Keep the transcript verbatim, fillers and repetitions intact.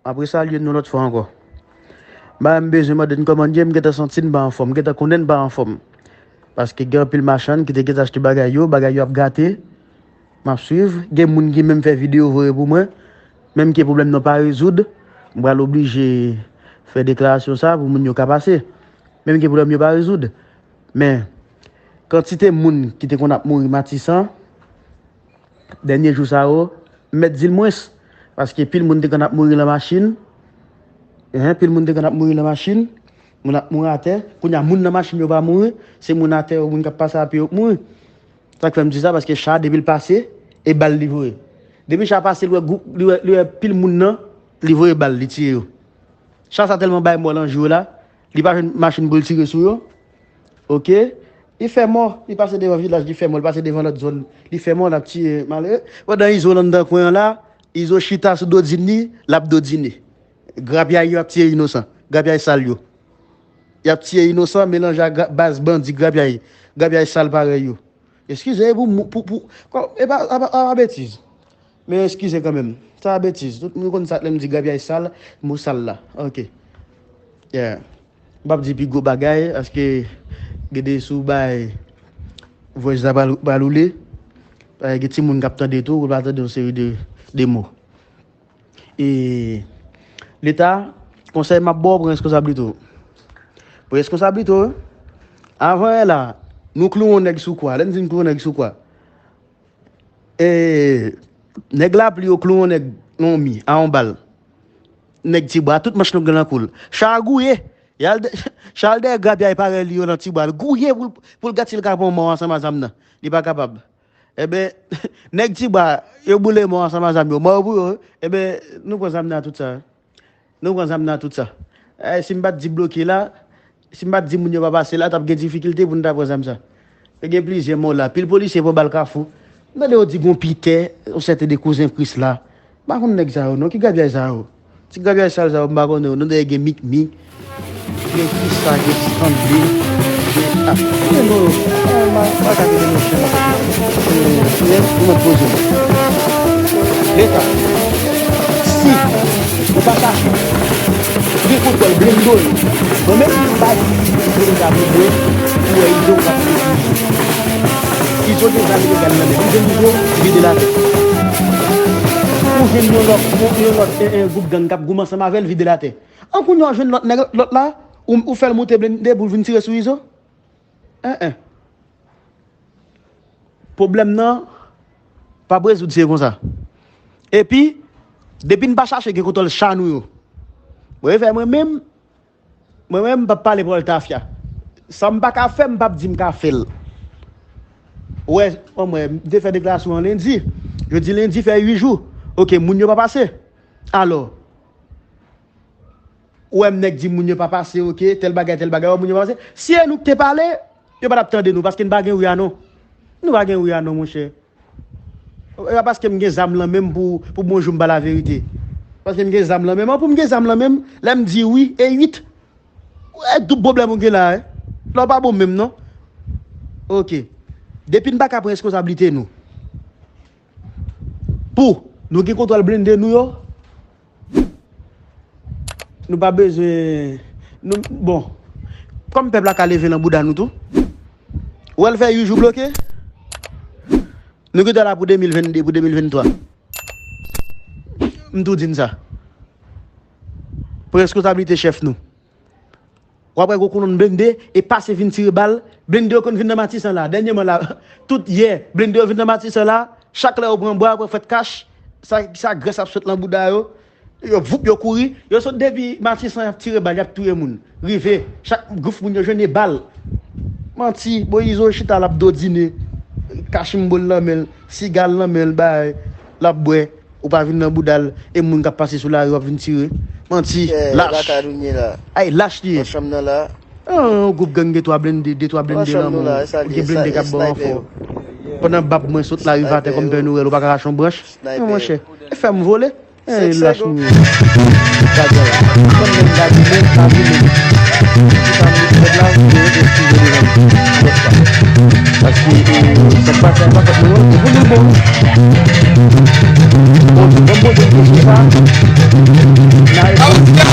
M ap resalye n yon lòt fwa ankò. M pa menm bezwen mande n kòman n ye, m gentan santi n pa anfòm, m gentan konnen n pa anfòm. Paske gen anpil machann ki te gentan achte bagay yo, bagay yo ap gate. M ap swiv. Gen moun ki menm fè videyo voye pou mwen. Menm ke pwoblèm nan pa rezoud, m pral oblije fè deklarasyon sa pou moun yo ka pase. Menm ke pwoblèm yo pa rezoud. Men, kantite moun ki te konn ap mouri Matisan, dènye jou sa yo, m mèt di l mwens. Paske pil moun te konn ap mouri nan machin. Hein, pil moun te konn ap mouri nan machin. Moun ap mouri atè. Kounye a, moun nan machin yo pa mouri. Se moun atè yo, moun k ap pase a pye yo k mouri. Sa k fè m di sa, paske cha, depi l pase, e bal li voye. Depi cha pase, li wè gwoup, li wè, li wè pil moun nan, li voye bal, li tiye yo. Cha sa tèlman bay mò nan jou yo la, li pa jwenn machin pou l tire sou yo. Oke? Li fè mò, li pase devan vilaj, li fè mò, li pase devan lòt zòn, li fè mò, l ap tiye malere. Pandan Izo nan anndan kwen an la, Izo chita sou dodin li, l ap dodine. Grapyay yo ap tiye inosan, grapyay sal yo. Y ap tiye inosan, melanje ak gra- baz bandi grapyay, grapyay sal parèy yo. Eskize pou, pou, pou, kò- e pa, a pa, a pa betiz. Men eskize kanmenm. Sa a betiz. Tout moun konn sa lè m di grapyay sal, mo sal la. Oke. Yeah. M p ap di pi gwo bagay, paske gen de sou bay voice la pral, pral woule. Paske gen timoun k ap tande tou, ou pa tande yon seri de, de mo. E Leta, konsèy m ap ba w, pran reskonsablite w. Pran reskonsablite w. Avan yè la, nou klouwe yon nèg sou kwa. Lè n di n klouwe yon nèg sou kwa, e, nèg Lapli yo klouwe yon nèg nan yon mi a yon bal. Nèg Tibwa, tout manch long lan kou l. Cha a gouye. Y al dè- Cha al dèyè grapyay parèy li yo nan Tibwa. L gouye pou l, pou l gad si l ka pran mò ansanm a zam nan. Li pa kapab. Enben, nèg Tibwa, yo boule mò ansanm a zam yo. Mò yo pou yo. Enben, nou pran zam nan tout sa. Nou pran zam nan tout sa. Eh, si m pa t di bloke la, si m pa t di moun yo pa pase la, t ap gen difikilte pou n ta pran zam sa. Yo gen plizyè mò la. Pil polisye pran bal Kafou. M tande yo di gon Pitè, yon sèten de kouzen Prisla. M pa konn nèg sa yo non. Ki grapyay sa yo? Ti grapyay sal sa yo, m pa konnen yo non. Dèyè gen Mikmik, gen kisa, gen Stanley, gen, ah, men non, eh, m pa, m pa ka tande non chen. Eh, eh, pou mwen poze m. Leta, si ou pa chache gen kontwòl blende yo, mwen menm m pa di blende a blende, ou wè Izo w ap fè Izo. Izo gen zam ilegal nan men l. Ou jwenn Izo, vide l atè. Ou jwenn yon lòt, yon, yon lòt, eh, eh, gwoup gang k ap goumen ansanm avè l, vide l atè. An kounye a w jwenn lòt nèg, lòt la, ou, ou fè l moute blende pou l vin tire sou Izo? En, en. Pwoblèm nan p ap rezoud, se konsa. Epi, depi n pa chache gen kontwòl cha nou yo, mwen fè mwen menm, mwen menm, m p ap pale pawòl tafya. Sa m pa ka fè, m p ap di m ka fè l. Ou wè, an mwen, m te fè deklarasyon an lendi. Jodi lendi fè uit jou. Oke, moun yo pa pase. Alò, ou wè m nèg di moun yo pa pase, oke, tèl bagay, tèl bagay, ou wè moun yo pa pase. Si e nou k te pale, yo pa t ap tande nou, paske n pa gen wi a non. Nou pa gen wi a non, monchè. E pa paske m gen zam lan men m pou, pou bonjou m ba laverite. Paske m gen zam lan men m. An pou m gen zam lan men m, lè m di wi, e uit. E tout pwoblèm ou gen la, e. Lè w pa bon menm, non. Oke. Depi n pa ka pran reskonsablite nou. Pou nou gen kontwòl blende nou yo, nou pa bezwen, nou, bon, kòm pèp la ka leve nan bouda nou tou, ou wè l fè uit jou bloke, nou gentan la pou de mil vennde, pou de mil venntwa. M tou di n sa. Pran reskonsablite chèf nou. W ap wè gwo kolonn blende e pase vin tire bal. Blende yo konn vin nan Matisan la. Dènyèman la, tout yè, blende yo vin nan Matisan la. Chak lè yo pran bwa, yo pran fèt kach, sa, sa grès ap sot nan bouda yo. Yo voup, yo kouri. Yo sot depi Matisan, y ap tire bal, y ap touye moun. Rive, chak gwouf moun yo jwenn e bal. Manti, bon, Izo chita, l ap dodine. Kachimbo l nan men l, siga l nan men l, bay, l ap bwè. Ou pa vin nan bouda l, e moun k ap pase sou lari w ap vin tire. Manti, lach. Ay, lach li ye. Nan chanm nan la. Ah, yon gwoup gang gen twa blende, de twa blende nan men w. Ou gen blende k ap ba w anfò. Pandan bab mwen sot la rive atè kòm Pè Nwèl, ou pa ka rache yon branch. Non, monchè. E fè m vole. Eh, lach nou ye. Gade la. Kòm menm gade menm, pa vin menm. Ki sa m met la, ou eskize devan m. Lòt fwa. Paske, eh, sa k pase a pa fèt mwen, non. E pou li bon. Bon, bon, bon, bon, bon, bon, bon. Sa vle di ke